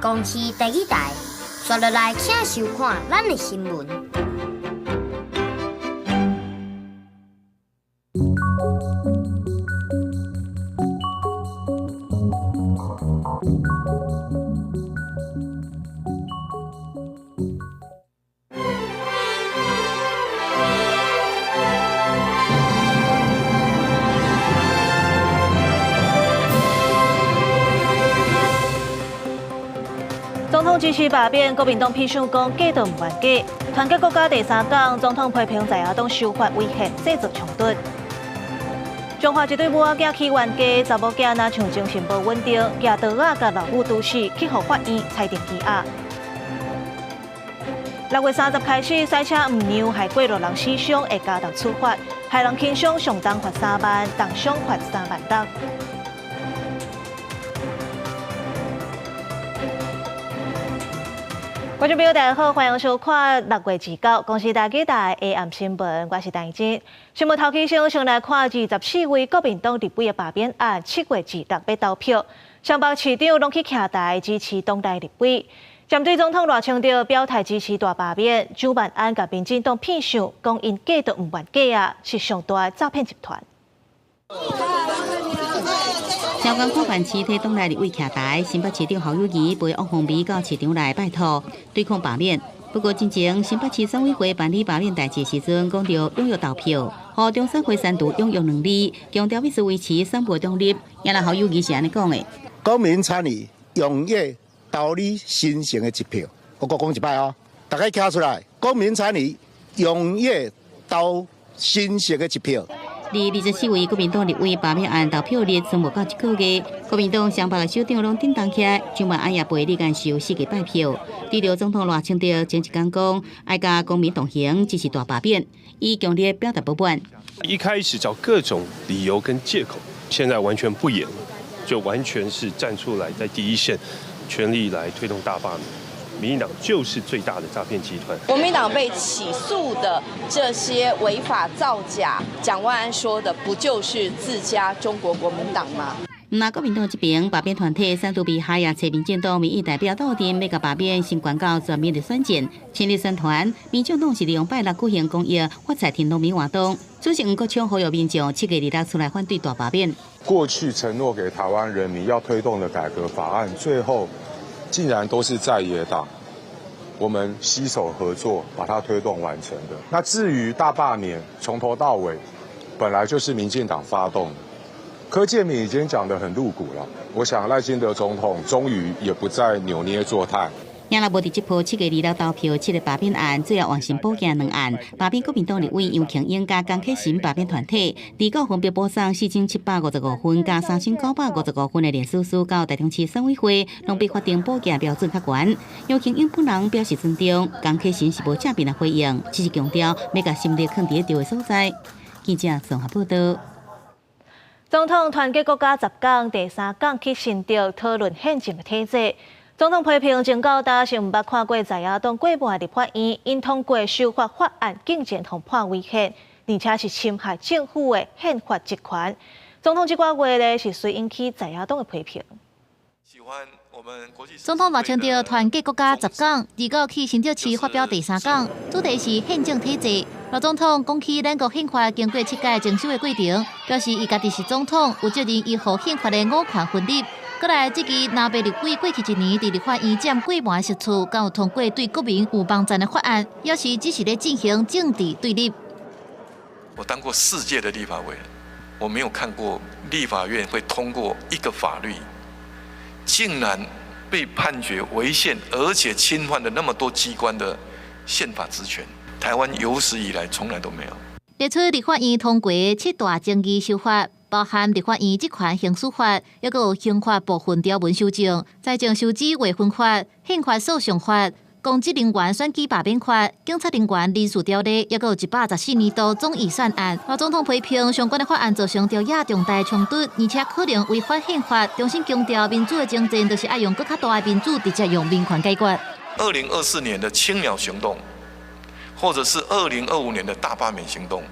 公視第二台，刷落來請收看咱的新聞。總統支持罷免，國民黨批評講假都毋願假。團結國家第三講，總統批評在野黨修法違憲，製造衝突。彰化一對母仔囝去冤家，查某囝若像精神無穩定，舉刀仔共老母毒死，去予法院裁定羈押。6月30開始，賽車毋讓害過路人死傷，會加重處罰，害人輕傷上重罰3萬，重傷罰3萬六。觀眾朋友，大家好，歡迎收看6月29公視台語台 AM 新聞，我是陳靜。新聞頭起先，先來看24位國民黨立委的罷免案，7月26欲投票，雙北市長攏去徛台支持黨內立委。針對總統賴清德表態支持大罷免，蔣萬安共民進黨騙相，講𪜶假都毋願假啊，是上大的詐騙集團。蕭江看板市替黨內立委徛台，新北市長侯友宜陪王鴻薇到市場來拜託對抗罷免。不過，進前新北市選委會辦理罷免代誌時陣，講著踴躍投票，予中選會刪除踴躍兩字，強調必須維持選務中立。也若侯友宜是按呢講的：公民參與踴躍投你神聖的一票，我閣講一擺哦，大家徛出來，公民參與踴躍投神聖的一票。佇24位國民黨立委罷免案投票日，剩無夠一個月，國民黨雙北的首長攏振動起來，蔣萬安也陪李干秀四界拜票。對著總統賴清德前一工講，愛佮公民同行，支持大罷免，伊強烈表達不滿。一開始找各種理由跟借口，現在完全不演了，就完全是站出來在第一線，全力來推動大罷免。民進黨就是最大的詐騙集團。國民黨被起訴的這些違法造假，蔣萬安說的不就是自家中國國民黨嗎？那國民黨這邊罷免團體三度被海也揣民進黨民意代表鬥陣，欲共罷免先宣告全面的選戰，親日宣傳。民眾黨是利用拜六舉行公益發財田農民活動，主席黃國昌呼籲民眾7月26出來反對大罷免。過去承諾給台灣人民要推動的改革法案，最後竟然都是在野黨，我們攜手合作把它推動完成的。那至於大罷免，從頭到尾本來就是民進黨發動的。柯建銘已經講得很露骨了，我想賴清德總統終於也不再扭捏作態。也若無佇這波7月26投票七个罷免案，最後完成補件兩案，罷免國民黨立委楊慶英佮江啟臣罷免團體，二告分別補送4755份佮3955份的聯署書到台中市選委會，攏比法定補件標準較懸。楊慶英本人表示尊重，江啟臣是無正面來回應，只是強調欲共心力囥佇對的所在。記者綜合報道。總統團結國家10講，第三講去新竹討論憲政的體制。總統批評前到今是毋捌看過在野黨過半立法院，𪜶通過修法法案，竟然予判違憲，而且是侵害政府的憲法職權。總統這寡話咧，是隨引起在野黨的批評。總統賴清德團結國家10講，29去新竹市發表第三講，主題是憲政體制。賴總統講起咱國憲法經過七屆增修的過程，表示伊家己是總統，有責任維護憲法的五權分立。閣來，這支藍白立委過去一年佇立法院佔過半席次，敢有通過對國民有幫助的法案，抑是只是咧進行政治對立。我當過四屆的立法委員，我沒有看過立法院會通過一個法律，竟然被判決違憲，而且侵犯了那麼多機關的憲法職權。台灣有史以來從來都沒有。列出立法院通過七大爭議修法，包含立法院職權行使法，抑閣有刑法部分條文修正、財政收支劃分法、憲法訴訟法、公職人員選舉罷免法、警察人員人事條例，抑閣有114年度總預算案。賴總統批評相關的法案造成朝野重大衝突，而且可能違反憲法。重新強調民主的精神，就是愛用閣較大的民主，直接用民權解決。 2024年的青鳥行動，或者是2025年的大罷免行動，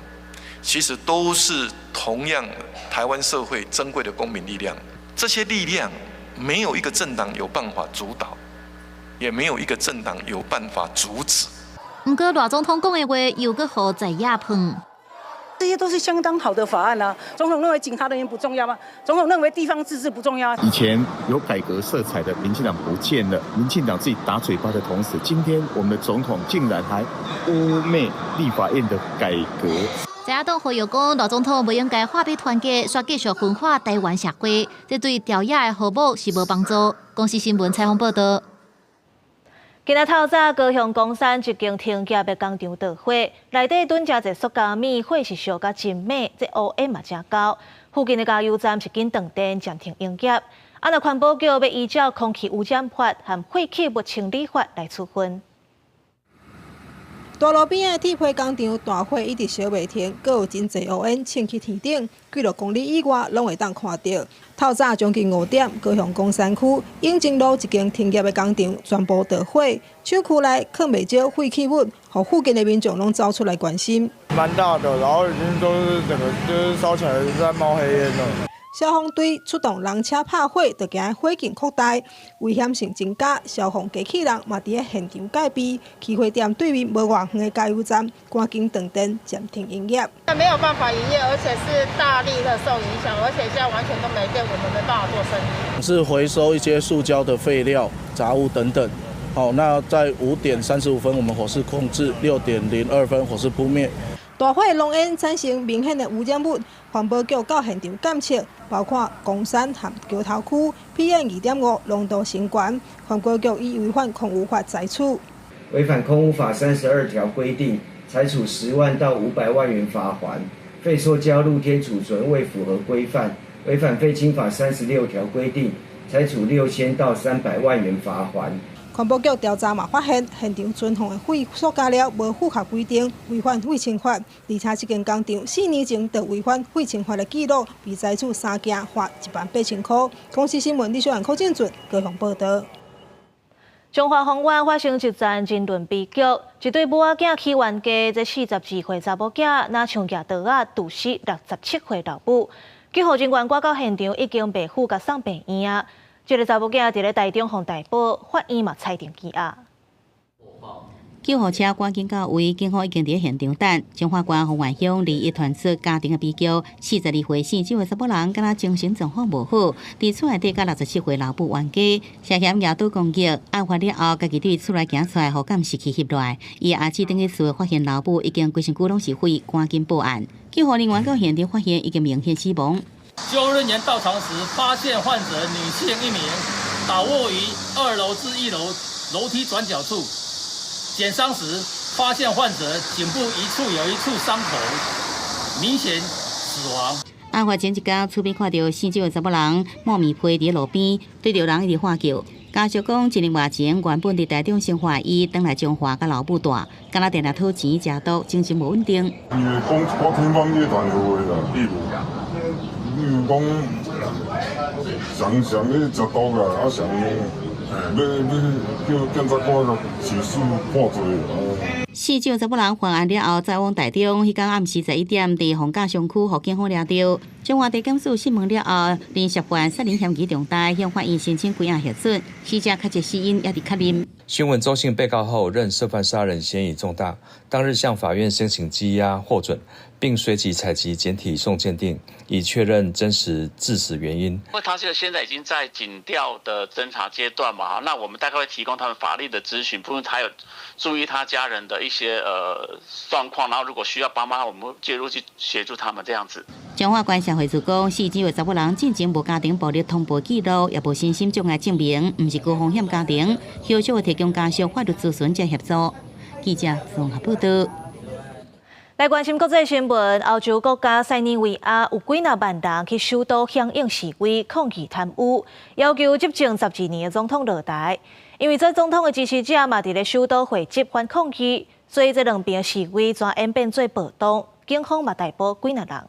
其實都是同樣台灣社會珍貴的公民力量。這些力量沒有一個政黨有辦法主導，也沒有一個政黨有辦法阻止。毋過賴總統講的話又閣予在野噴。這些都是相當好的法案啊！總統認為警察人員不重要嗎？總統認為地方自治不重要？以前有改革色彩的民進黨不見了，民進黨自己打嘴巴的同時，今天我們的總統竟然還污衊立法院的改革。在野黨呼籲講，賴總統袂用該畫筆團結，煞繼續分化台灣社會，這對朝野的和睦是無幫助。公視新聞採訪報道。今仔透早，高雄岡山一間停業的工廠著火，內底囤誠濟塑膠物，火勢燒甲真猛，這烏煙嘛誠高。附近的加油站是緊斷電，暫停營業。啊，若環保局欲依照空氣污染法和廢棄物清理法來處分。大路邊的鐵皮工廠大火一直燒袂停，閣有真濟烏煙衝去天頂，幾落公里以外攏會當看著。透早將近5點，高雄岡山區永靖路一間停業的工廠全部著火，廠區內囥袂少廢棄物，予附近的民眾攏走出來關心。蠻大的，然後已經都是整個就是燒起來在冒黑煙了。消防隊出動人車拍火，就驚火警擴大，危險性增加。消防機器人嘛佇咧現場戒備，起火點對面無偌遠的加油站，趕緊斷電，暫停營業。沒有辦法營業，而且是大力的受影響，而且現在完全都沒電，我們沒辦法做生意。是回收一些塑膠的廢料、雜物等等。好，那在5點35分，我們火勢控制；6點02分，火勢撲滅。大火濃煙產生明顯的污染物，環保局到現場檢測，包括岡山和橋頭區 PM2.5濃度升懸，環保局以違反空污法裁處。違反空污法32條規定，裁處10萬到500萬元罰鍰；廢塑膠露天儲存未符合規範，違反廢清法36條規定，裁處6000到300萬元罰鍰。環保局調查嘛，發現現場存放的廢塑膠料無符合規定，違反廢清法。而且這間工廠4年前就違反廢清法的記錄，被裁處三件罰1萬8千塊。公視新聞李小蘭、柯建俊高雄報道。彰化豐原發生一樁人倫悲劇，一對母仔囝起冤家，這42歲查某囝若像舉刀仔毒死67歲老母。救護人員趕到現場，已經袂赴共送病院啊。這个查某囝佇咧台中予逮捕，法院嘛裁定羈押。救護車趕緊到位，警方已經佇現場等。彰化縣豐原鄉離異傳出家庭的悲劇，42歲姓周的查某人，敢若精神狀況無好，佇厝內底佮67歲老母冤家，涉嫌舉刀攻擊。案發了後，家己對厝內行出來，予監視器翕落來。伊阿姊轉去厝發現老母已經規身軀攏是血，趕緊報案。救護人員到現場發現已經明顯死亡。救護人員到場時，發現患者女性一名，倒臥於2樓至1樓樓梯轉角處。檢傷時，發現患者頸部一處有一處傷口，明顯死亡。案發前一工，厝邊看著姓周的查某人帽棉被佇路邊，對著人一直喊叫。家屬講，一年外前原本佇台中生活，伊轉來彰化佮老母住，敢若定定討錢食毒，精神無穩定。伊會講一寡天方夜譚的話啦，比如講，常常咧食毒啊，啊常欲欲叫檢察官共起訴判罪。姓周查某人犯案了後，再往台中，彼工暗時11點，佇逢甲商區予警方掠著。彰化地檢署訊問了後，認涉犯殺人嫌疑重大，向法院申請關押核准，死者確切死因猶佇確認。訊問周姓被告後，認涉犯殺人嫌疑重大，當日向法院申請羈押獲准，並隨即採集檢體送鑑定，以確認真實致死原因。因為他現在已經在警調的偵查階段嘛，那我們大概會提供他們法律的諮詢，部分還有注意他家人的一些狀況，然後如果需要幫忙，我們會介入去協助他們這樣子。彰化縣社會處講，死者的查某人進前無家庭暴力通報記錄，也無身心障礙證明，毋是高風險家庭，後續會提供家屬法律諮詢及協助。記者綜合報道。來關心國際新聞，歐洲國家塞爾維亞有幾若萬人去首都響應示威，抗議貪污，要求執政12年的總統落台。因為這總統的支持者嘛佇咧首都匯集反抗議，所以這兩邊示威怎演變做暴動，警方嘛逮捕幾若人。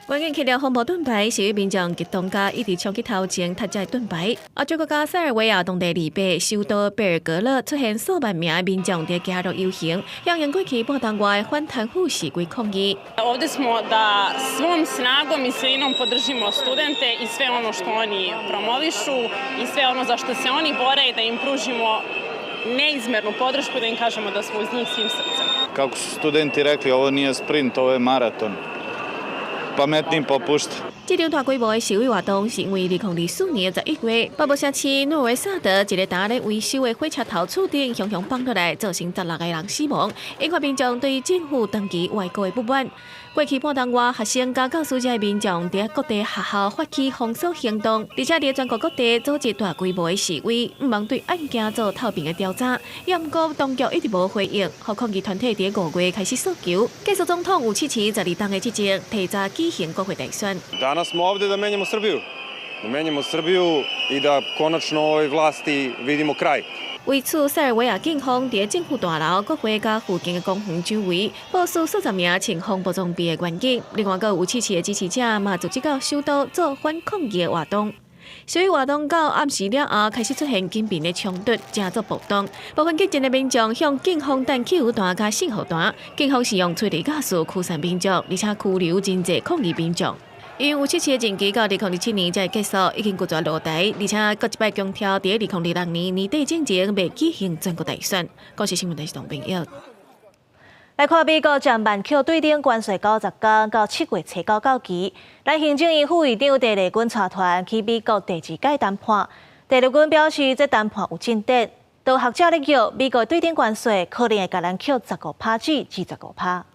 關鍵起了風暴盾牌，示威民眾激動甲一直衝去頭前，踢這盾牌。歐洲國家塞爾維亞當地禮拜首都貝爾格勒出現數萬名民眾佇街頭遊行，響應過去半冬外反貪腐示威抗議。 Ovde smo da svom snagom i silinom podržimo studente i sve ono što oni promovišu i sve ono za što se oni bore i da im pružimo neizmernu podršku, da im kažemo da smo uz njih svim srcem. Kako su studenti rekli, ovo nije sprint, ovo je maraton. Pametniji popušta. 這場大規模的示威活動是因為2024年11月，北部城市諾維薩德一個佇咧維修的火車頭柱頂，雄雄放落來，造成16個人死亡，引發民眾對政府長期外交的不滿。過去半冬外，學生佮教師這民眾佇各地學校發起封鎖行動，而且佇全國各地組織大規模的示威，毋望對案件做透明的調查。也毋過當局一直無回應，予抗議團體佇5月開始訴求，繼續總統武契奇12冬的執政，提早舉行國會大選。 Danas smo ovde da menjamo Srbiju. Da menjamo Srbiju i da konačno ovoj vlasti vidimo kraj. 為此，塞爾維亞警方佇政府大樓、國會佮附近的公園周圍部署數十名穿防暴裝備的員警。另外，閣有武契奇的支持者嘛，組織到首都做反抗議的活動。示威活動到暗時了後，開始出現警民的衝突，成做暴動。部分激進的民眾向警方彈汽油彈佮信號彈，警方是用催淚ガス驅散民眾，而且拘留真濟抗議民眾。因為武契奇的任期到2027年才會結束，已經拒絕落台，而且閣一擺強調，佇2026年年底進前袂舉行全國大選。公視新聞台是董朋友。來看美國將萬扣對等關稅90天到7月初9到期，咱行政院副院長鄭麗君帶團去美國第二屆談判。鄭麗君表示，這談判有進展，都學者咧叫美國對等關稅可能會共咱扣15趴至25趴。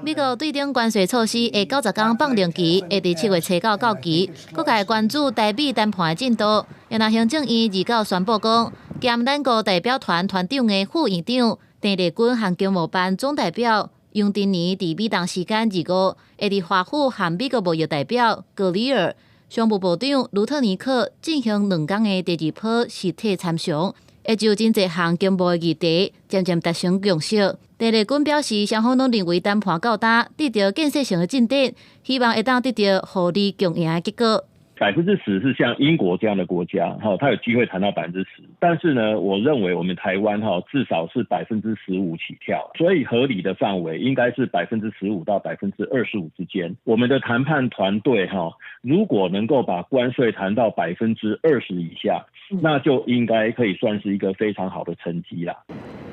美國對等關稅措施的90天放任期會佇7月初9到期，各界關注台美談判的進度。然後行政院29宣布講，兼咱國代表團團長的副院長鄭麗君和經貿辦總代表楊振寧，佇美東時間25會佇華府和美國貿易代表格里爾、商務部長盧特尼克進行2天的第二波實體參詳，會就真濟項經貿的議題漸漸達成共識。鄭麗君表示，雙方攏認為談判到今得到建設性的進展，希望會當得到互利共贏的結果。 10%是像英國這樣的國家，哈，它有機會談到百分之十。但是呢，我認為我們台灣哈至少是15%起跳，所以合理的範圍應該是15%到25%之間。我們的談判團隊哈，如果能夠把關稅談到20%以下，那就應該可以算是一個非常好的成績啦。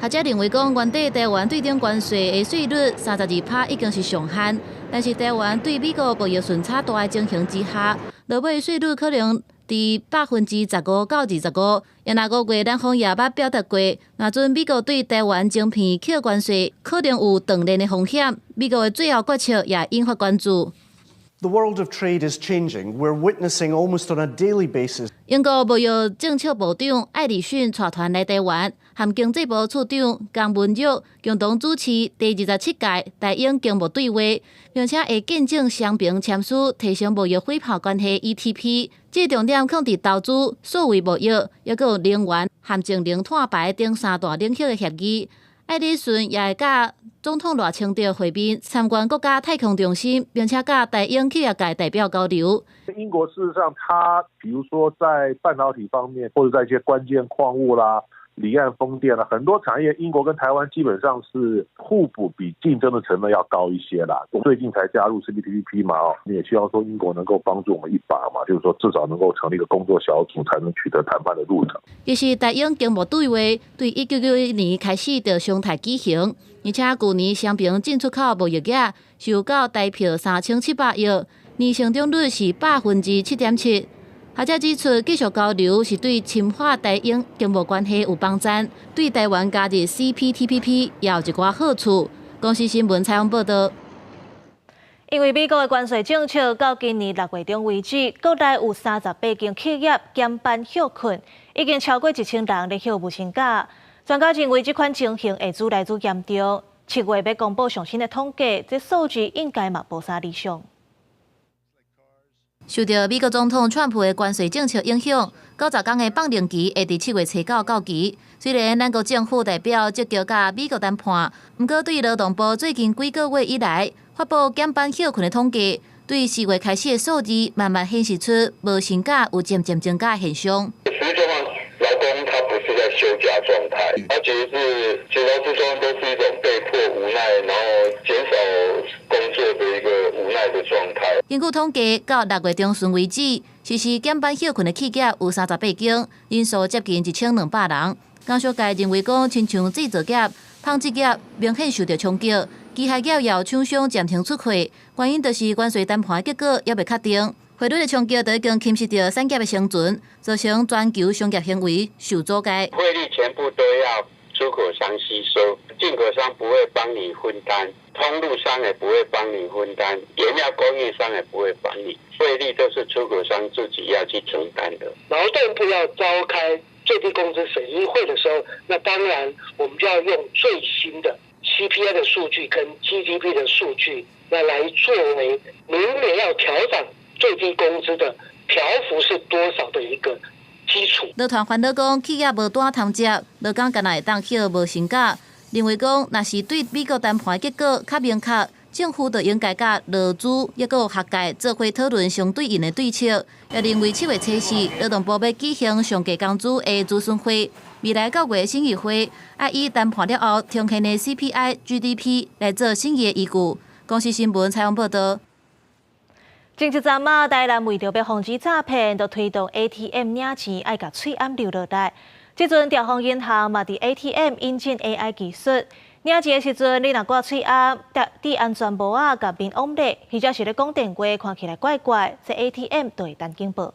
學者認為講，原底台灣對等關稅的稅率32趴已經是上限，但是台灣對美國貿易順差大的情形之下，落尾稅率可能佇15%到25%。也若5月咱方也捌表達過，若準美國對台灣晶片扣關稅，可能有斷鏈的風險。美國的最後決策也引發關注。 The world of trade is changing. We're witnessing almost on a daily basis. 英國貿易政策部長艾里遜帶團來台灣，和經濟部次長江文玉共同主持第27屆台英經貿對話，並且會見證雙邊簽署提升貿易夥伴關係 ETP。這重點放佇投資、數位貿易，抑閣有能源和節能碳排等三大領域的協議。艾里遜也會佮總統賴清德會面，參觀國家太空中心，並且佮台英企業界代表交流。英國事實上，它比如說在半導體方面，或者在一些關鍵礦物啦、離岸風電啦，很多產業，英國跟台灣基本上是互補，比競爭的成分要高一些啦。最近才加入 CPTPP 嘛，哦，你也希望說英國能夠幫助我們一把嘛，就是說至少能夠成立一個工作小組，才能取得談判的路程。其實台英經貿對話對1991年開始就常態舉行，而且舊年雙邊進出口貿易額收到台票3700億，年成長率是7.7%。學者指出，繼續交流是對深化台英經貿關係有幫助，對台灣加入 CPTPP 也有一寡好處。公視新聞採訪報道。因為美國的關稅政策到今年6月中為止，國內有38間企業減班歇困，已經超過1000人咧歇無薪假。專家認為這款情形會愈來愈嚴重。7月欲公布上新的統計，這數字應該嘛無啥理想。受著美國總統川普的關稅政策影響，90工的放令期會佇7月初9到期。雖然咱國政府代表積極佮美國談判，毋過對勞動部最近幾個月以來發布減班歇睏的統計，對4月開始的數字慢慢顯示出無薪假有漸漸增加的現象。實際上，勞工他不是在休假狀態，他其實是其實勞資雙方都是一種被迫無奈，然後減少工作的一個無奈的狀態。根據統計，到6月中旬為止，實施減班歇睏的企業有38間，人數接近1200人。工商界認為講，親像製造業、紡織業明顯受著衝擊，機械業也有廠商暫停出貨，原因就是關稅談判結果猶未確定。匯率的衝擊都已經侵蝕著產業的生存，造成全球商業行為受阻礙。匯率全部都要出口商吸收，進口商不會幫你分擔，通路商也不會幫你分擔，原料供應商也不會幫你，匯率都是出口商自己要去承擔的。勞動部要召開最低工資審議會的時候，那當然我們就要用最新的 CPI 的數據跟 GDP 的數據，那來作為明年要調漲最低工資的調幅是多少的一個基礎。勞團煩惱講，企業無單通接，勞工敢若會當歇無薪假。認為講，若是對美國談判結果較明確，政府就應該佮勞資抑閣有學界做伙討論相對應的對策。也認為7月初4，勞動部欲舉行上低工資的諮詢會，未來9月審議會愛以談判了後呈現的 CPI、GDP 來做審議的依據。公視新聞採訪報導。前一陣仔，台南為著欲防止詐騙，就推動 ATM 領錢愛共喙罨留落來。這陣兆豐銀行嘛，佇 ATM 引進 AI 技術，領錢的時陣，你若掛喙罨、戴安全帽仔，共面往咧，或者是咧講電話，看起來怪怪，這 ATM 就會彈警報。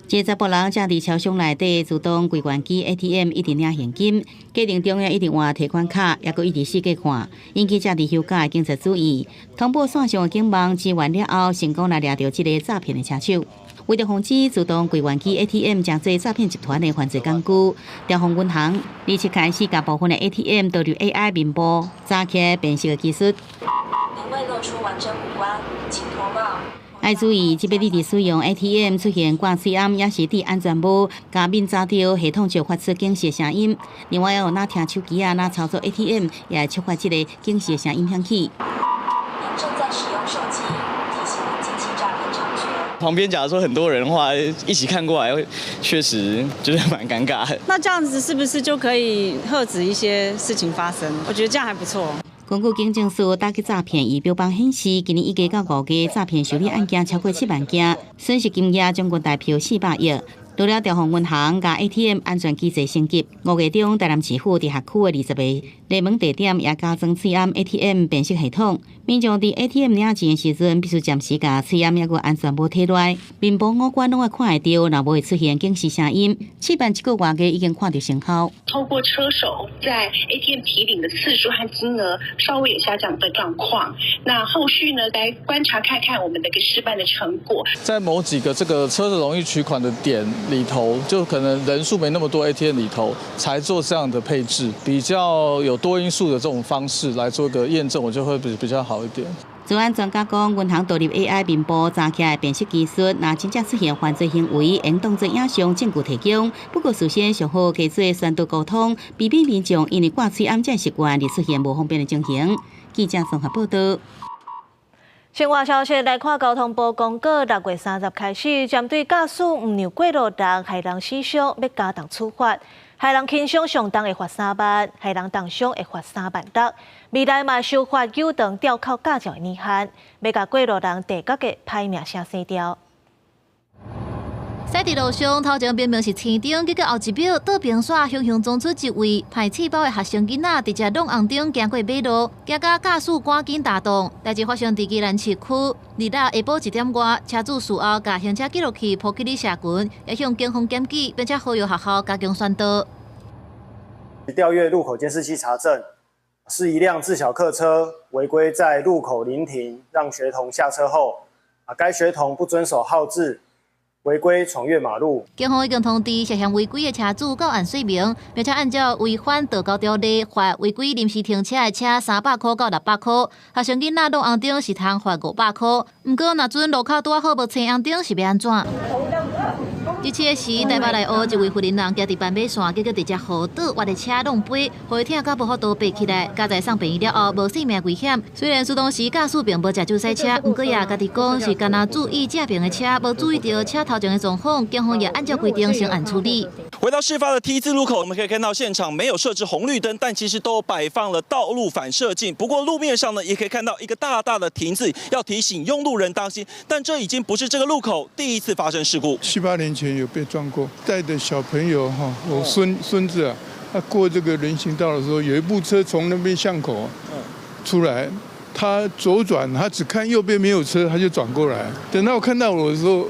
這查埔人正佇超商內底自動櫃員機 ATM 一直領現金，過程中也一直換提款卡，抑閣一直四界看，引起正佇休假的警察注意。通報線上的警網支援了後，成功來掠著這个詐騙的車手。為著防止自動櫃員機 ATM 成做詐騙集團的犯罪工具，兆豐銀行27開始共部分的 ATM 導入 AI 面部查起辨識的技術。您未露出完整五官，請脫帽。愛注意，這擺你佇使用 ATM 出現掛喙罨，抑是戴安全帽，共面遮著，系統就發出警示聲音。另外，猶有若聽手機仔，若操作 ATM，也會觸發這个警示聲音響起。您正在使用手機，提醒您近期詐騙猖獗。旁邊假如說很多人的話，一起看過來，確實就是蠻尷尬的。那這樣子是不是就可以遏止一些事情發生？我覺得這樣還不錯。根據警政署打擊詐騙儀表板顯示，今年已經到5月，詐騙受理案件超過7萬件，損失金額將近台票400億。除了兆豐銀行共 ATM 安全機制升級，5月中台南市府佇轄區的20个熱門地點也加裝喙罨 ATM 辨識系統。民眾佇 ATM 領錢的時陣，必須暫時共喙罨抑閣安全帽脫落來，面部五官攏愛看會著，若無會出現警示聲音。試辦一個外月已經看著成效。透過車手在 ATM 提領的次數和金額稍微有下降的狀況。那後續呢，來觀察看看我們的個試辦的成果。在某幾個這個車子容易取款的點裡頭，就可能人數沒那麼多 ATM 裡頭，才做這樣的配置，比較有多因素的這種方式來做個驗證，我就會比較好一點。資安專家講，銀行導入 AI 面部查起來辨識技術，若真正出現犯罪行為，應當做影像證據提供。不過事先上好加做宣導溝通，避免民眾因為掛喙罨這習慣而出現無方便的情形。記者綜合報導。新聞消息來看，交通部公告，6月30開始，針對駕駛毋讓過路人，害人死傷，欲加重處罰。害人輕傷上重會罰3萬，害人重傷會罰3萬6。未來嘛修法糾正吊扣駕照的年限，欲共過路人地角的歹名聲洗掉。駛佇路上，頭前明明是青燈，結果後一秒倒平線，雄雄衝出一位歹刺包的學生囡仔，直接挵紅燈行過馬路，驚甲駕駛趕緊打擋。代誌發生佇宜蘭市區，二六下晡1點外，車主事後共行車記錄器 po 去咧社群，也向警方檢舉，並且呼籲學校加強宣導。調閱路口監視器查證，是一輛自小客車違規在路口臨停，讓學童下車後，啊，該學童不遵守號誌。違規闖越馬路。警方已經通知涉嫌違規的車主到案說明，並且按照違反道交條例罰違規臨時停車的車300箍到600箍。學生囡仔挵紅燈是通罰500箍。毋過若準路口拄好無青紅燈是欲按怎？這次時，台北內湖一位婦人行佇斑馬線，結果直接予倒彎的車挵飛，予伊疼甲無法度爬起來，佳哉送病院了後，無性命危險。雖然說當時駕駛並無食酒駛車，毋過也家己講是干焦注意正爿的車，無注意著車頭前的狀況，警方也按照規定先按處理。回到事發的 T 字路口，我們可以看到現場沒有設置紅綠燈，但其實都擺放了道路反射鏡。不過路面上呢，也可以看到一個大大的停字，要提醒用路人當心。但這已經不是這個路口第一次發生事故。七八年前有被撞過，帶的小朋友哈，我孫孫子啊，他過這個人行道的時候，有一部車從那邊巷口出來，他左轉，他只看右邊沒有車，他就轉過來。等到我看到我的時候，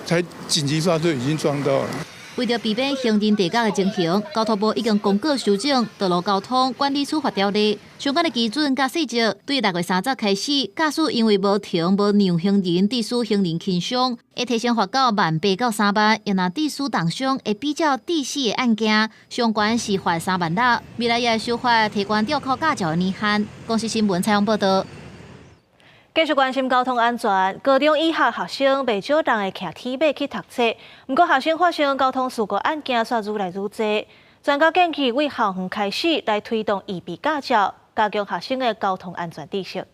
才緊急剎車，已經撞到了。為著避免行人跌倒的情形，交通部已經公告修正道路交通管理處罰條例，相關的基準佮細則，對6月30開始，駕駛因為無停無讓行人，致使行人輕傷，會提升罰到1.8萬到3萬；若致使重傷，會比照致死的案件，上懸是罰3萬6。未來也會修法提懸吊扣駕照的年限。公視新聞採訪報導。繼續關心交通安全，高中以下學生袂少人會騎鐵馬去讀冊，毋過學生發生交通事故案件煞愈來愈濟。專家建議對校園開始來推動預備駕照，加強學生的交通安全知識。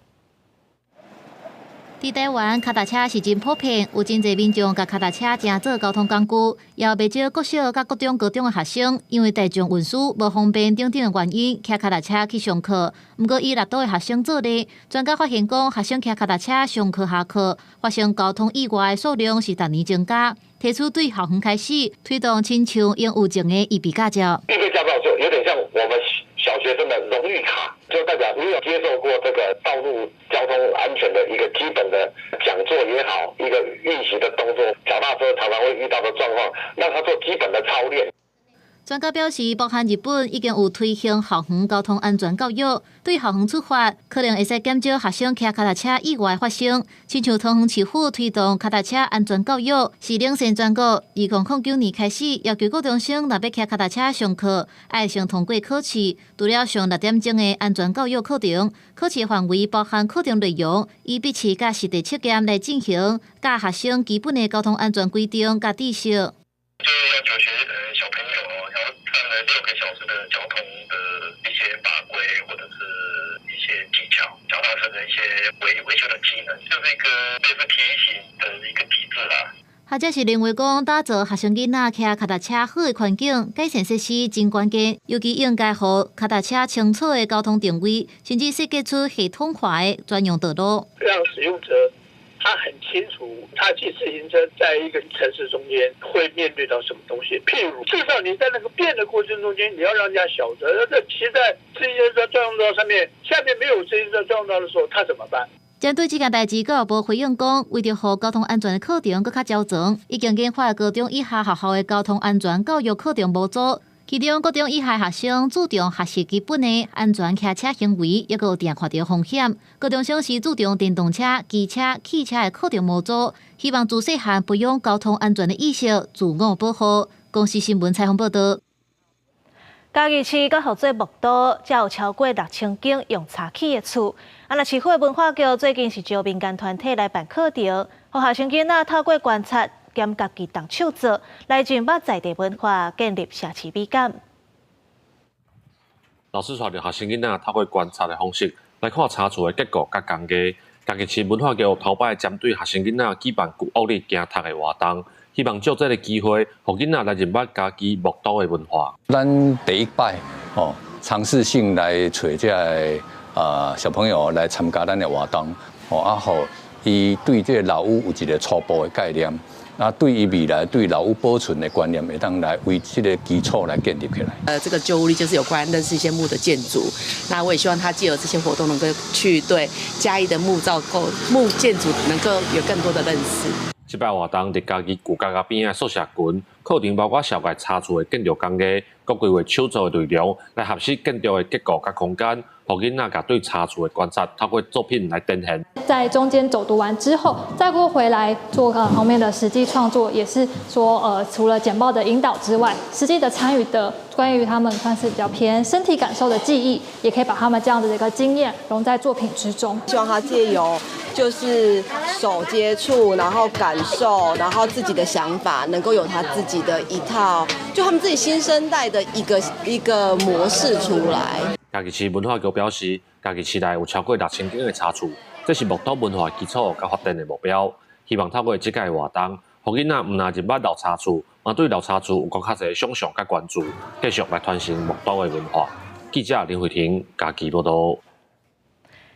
佇台灣，跤踏車是真普遍，有真濟民眾共跤踏車當做交通工具，也有袂少國小佮國中、高中的學生，因為大眾運輸無方便等等的原因，騎跤踏車去上課。毋過以六都的學生做例，專家發現講，學生騎跤踏車上課下課，發生交通意外的數量是逐年增加。提出對校園開始推動，親像應有證的預備駕照。預備駕照就有點像我們小學生的榮譽卡，就代表你有接受過這個道路交通安全的一個基本的講座也好，一個運行的動作，腳踏車常常會遇到的狀況，讓他做基本的操練。專家表示，包含日本已經有推行校園交通安全教育，對校園出發，可能會使減少學生騎跤踏車意外發生。親像桃園市府推動跤踏車安全教育，是領先全國。2009年開始，要求高中生若欲騎跤踏車上課，愛先通過考試。除了上6點鐘的安全教育課程，考試範圍包含課程內容，以筆試佮實地測驗來進行，教學生基本的交通安全規定佮知識。就是要求學小朋友要上了6個小時的交通的一些法規或者是一些技巧，腳踏車的一些維修的技能，就是一個類似提醒的一個機制啦。學者是認為講，打造學生囡仔騎跤踏車好的環境，改善設施真關鍵，尤其應該予跤踏車清楚的交通定位，甚至設計出系統化的專用道路，讓使用者他很清楚，他騎自行車在一個城市中間會面對到什麼東西。譬如，至少你在那個變的過程中間，你要讓人家曉得，這騎在自行車專用道上面，下面沒有自行車專用道的時候，他怎麼辦？針對這件代誌，教育部回應講，為著予交通安全的課程閣較周全，已經研發高中以下學校的交通安全教育課程模組。其中，高中以下學生注重學習基本的安全騎車行為，抑閣有定看著風險。高中生是注重電動車、機車、汽車的課程模組，希望自細漢培養交通安全的意識，自我保護。公視新聞採訪報導。嘉義市閣號做木都，才有超過6000間用柴起的厝。啊，若市府的文化局最近是招民間團體來辦課程，予學生囡仔透過觀察兼家己動手做，來認捌在地文化，建立城市美感。老師帶著學生囡仔透過觀察的方式來看柴厝的結構佮工藝。嘉義市文化局頭擺針對學生囡仔舉辦舊屋裡行讀的活動，希望藉這个機會，予囡仔來認捌嘉義木都的文化。咱第一擺吼，嘗試性來揣這个小朋友來參加咱的活動，吼啊，予伊對這个老屋有一個初步的概念。啊，對於未來對老屋保存的觀念，會當來為這個基礎來建立起來。這個舊屋裡就是有關認識一些木的建築，那我也希望他藉由這些活動，能夠去對嘉義的木造構木建築能夠有更多的認識。這擺活動佇嘉義舊甲仔邊仔宿舍群，课程包括绍介茶厝的建筑工艺、阁规划手作的内容，来学习建筑的结构佮空间，予囡仔共对茶厝的观察透过作品来展现。在中间走读完之后，再过回来做后面的实际创作，也是说除了简报的引导之外，实际的参与的关于他们算是比较偏身体感受的记忆，也可以把他们这样的一个经验融在作品之中。希望他借由就是手接触，然后感受，然后自己的想法，能够有他自己的一套，就他们自己新生代的一个一个模式出来。嘉义市文化局表示，嘉义市内有超过6000间的茶厝，这是木土文化基础佮发展的目标。希望透过这届活动，予囡仔毋但入捌老茶厝，嘛对老茶厝有阁较济想象佮关注，继续来传承木土的文化。记者林慧婷嘉义报道。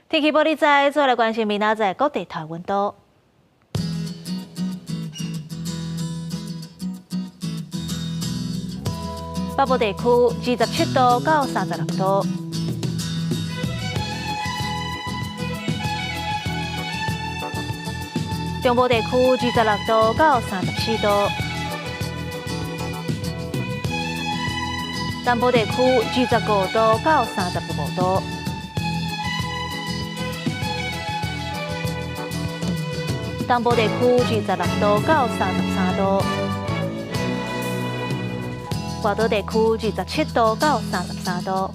天气报你知，做来关心明仔载各地头温度。北部地区27度到36度。中部地区26度到34度，南部地区25度到35度，东部地区26度到33度，外岛地区27度到33度。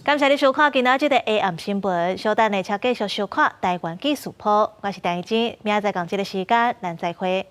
感谢你收看今仔日的 AM 新闻，稍等下车继续收看台湾记事簿。我是陈怡静，明仔载仝这个时间，咱再会。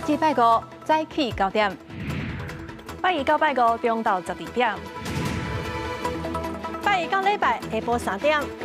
至拜五早起9点，拜一到拜五中昼12点，拜一到礼拜下晡3点。